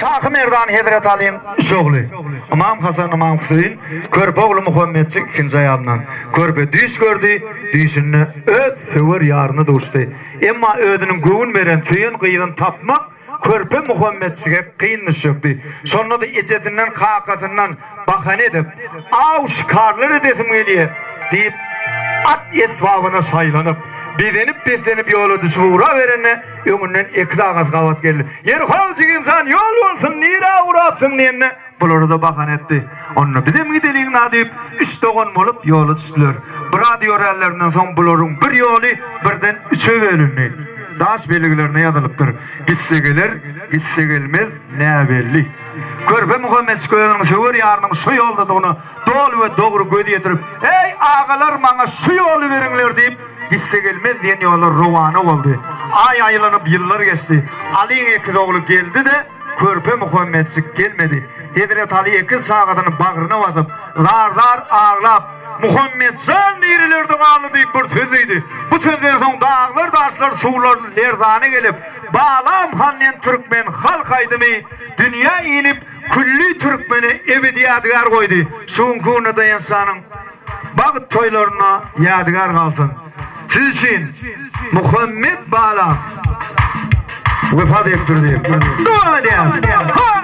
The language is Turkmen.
Şahy Merdan Hezret Alyň üç ogly, Ymam Hasan, Ymam Hüseýin, körpe ogly Muhammetjik ikinji aýalyndan. Körpe düýş gördi, düýşünde öz söwer ýaryna duşdy. Emma özüniň göwün beren, söýen gyzyny tapmak körpe Muhammetjige kyn düşjekdi. Şonda-da ejesinden, kakasyndan bahana edip, Aw-şikarlar edesim gelýär! diýip, at esbabyna şaýlanyp, bezenip-beslenip ýola düşüp ugraberende, öňünden ekiz agasy gabat geldi. Ýeri how, jigim jan, ýol bolsun, nirä ugrapsyň? diýende, bulara-da bahana etdi. Onda bizem gideliň-da diýip, üç dogan bolup ýola düşdüler. Biraz ýöränlerinden soň bularyň bir ýoly birden üçe bölündi. Daş belgilerine ýazylypdyr, Gitse geler, gitse gelmez, näbelli. Körpe Muhammetjik özüniň söwer ýarynyň şu ýoldadygyna doly we dogry göz ýetirip, Eý, agalar, maňa şu ýoly beriňler diýip, gitse gelmez diýen ýola rowana boldy. Aý aýlanyp, ýyllar geçdi. Alyň ekiz ogly geldi-de, körpe Muhammetjik gelmedi. Hezret Aly ekiz çagasyny bagryna basyp, zar-zar aglap, Muhammetjan nirelerde galdy diýip bir söz diýdi. Bu sözden soň daglar-daşlar, suwlar lerzana gelip, Balam han diýen türkmen halk aýdymy dünýä inip, külli türkmene ebedi ýadygär goýdy. Şu günki günde Daýançjanyň bagt toýlarynda ýadygär galsyn. Siz üçin Muhammet balam Wepa Bekdurdyýew. Dowam edýär. Ha!